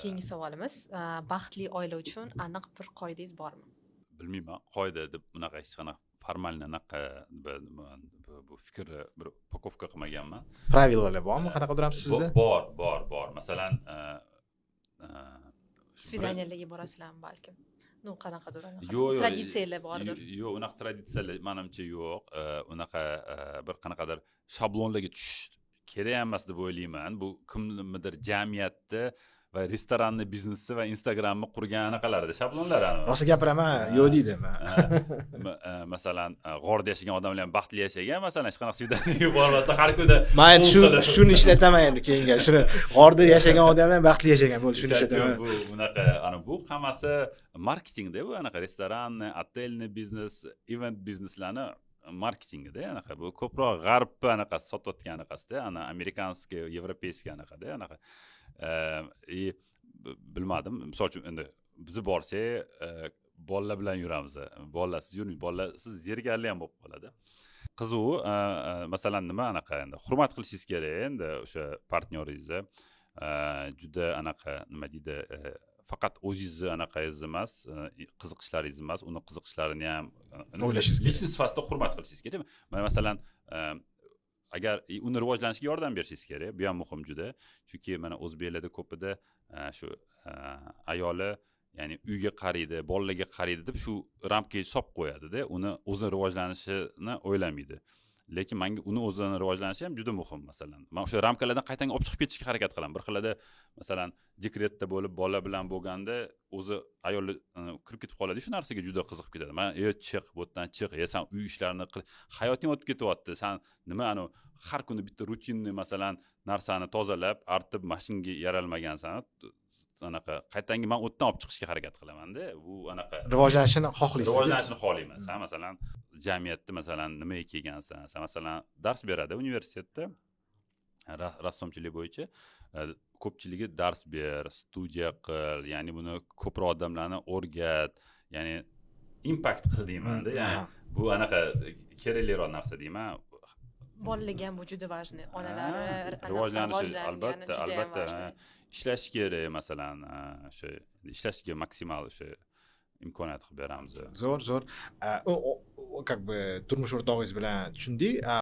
Keyingi savolimiz: baxtli oila uchun aniq bir qoidangiz bormi? Bilmayman, qoida deb bunaqa hech qanaqa формальный anaqa bu fikrni bir упаковка qilmaganman. Правила lar bormi qanaqadir ham sizda? Bor. Masalan, Свидания larga borasizlarmi balkim? Ну, qanaqadir anaqa Yo'q. Traditsiyalar bordir. Yo'q, unaqa traditsiyalar manimcha yo'q. Unaqa bir qanaqadir shablonlarga tushish kerak emas deb o'ylayman. Bu kimnidir jamiyatni va restoranni biznesi va Instagramni qurgan anaqalarida shablonlar anavi. Rost gapiraman, yo'q deydi. Masalan, g'orda yashagan odamlar ham baxtli yashagan, masalan, hech qanaqa свидание ga bormasdan har kuni Man endi shu qul qilib. Shuni ishlataman endi keyingi, shuni, g'orda yashagan odamlar ham baxtli yashagan bo'ldi, shuni O'shaning uchun ishlataman. Bu bunaqa ana bu hammasi marketingda, bu anaqa restoranni, otelni biznes, event bizneslarni marketingida anaqa, bu ko'proq g'arbni anaqasi, sotayotgan anaqasida, ana американский, европейский anaqada anaqa. И bilmadim, misol uchun, endi bizni borsak, bolalar bilan yuramiz, bolalarsiz yurmaymiz, bolalarsiz zerikarli ham bo'lib qoladi. Qiziq, masalan, nima anaqa, endi hurmat qilishingiz kerak endi o'sha partnyoringizni, juda anaqa, nima deydi, faqat o'zingizni anaqangizni emas, qiziqishlaringizni emas, uni qiziqishlarini ham o'ylashingiz kerak. Личность sifatida hurmat qilishingiz kerak. Mana, masalan, agar uni rivojlanishiga yordam berishingiz kerak, bu ham muhim juda, chunki mana o'zbeklarda ko'pida shu ayoli, ya'ni uyga qaraydi, bolalarga qaraydi deb shu ramkaga solib qo'yadida, uni o'zini rivojlanishini o'ylamaydi. Lekin manga uni o'zini rivojlanishi ham juda muhim. Masalan, man o'sha ramkalardan qaytanga olib chiqib ketishga harakat qilaman. Bir xilada, masalan, dekretda bo'lib, bola bilan bo'lganda o'zi ayol kirib ketib qoladi, shu narsaga juda qiziqib ketadi. Man: "E, chiq bu yerdan, chiq, e, san uy ishlarini qil, hayoting o'tib ketyapti, san nima anavi har kuni bitta rutinniy, masalan, narsani tozalab, artib, mashinga yaralmagansan." Anaqa qaytanga man u yerdan olib chiqishga harakat qilamanda, bu anaqa. Rivojlanishini xohlaysiz. Rivojlanishini xohlayman. San, masalan, jamiyatda, masalan, nimaga kelgansan? San, masalan, dars beradi universitetda rassomchilik bo'yicha, ko'pchiligi dars ber, studiya qil, ya'ni buni ko'proq odamlarni o'rgat, ya'ni impact qil deymanda, ya'ni bu anaqa kerakliroq narsa deyman. Bolalarga ham bu juda важный, onalari anaqa rivojlanishi rivojlangani albatta. judayam Albatta, важный. Ha, ishlash kerak, masalan, o'sha ishlashga maksimal o'sha imkoniyat qilib beramiz. Zo'r. Zo'r. Как бы turmush o'rtog'ingiz bilan tushundik.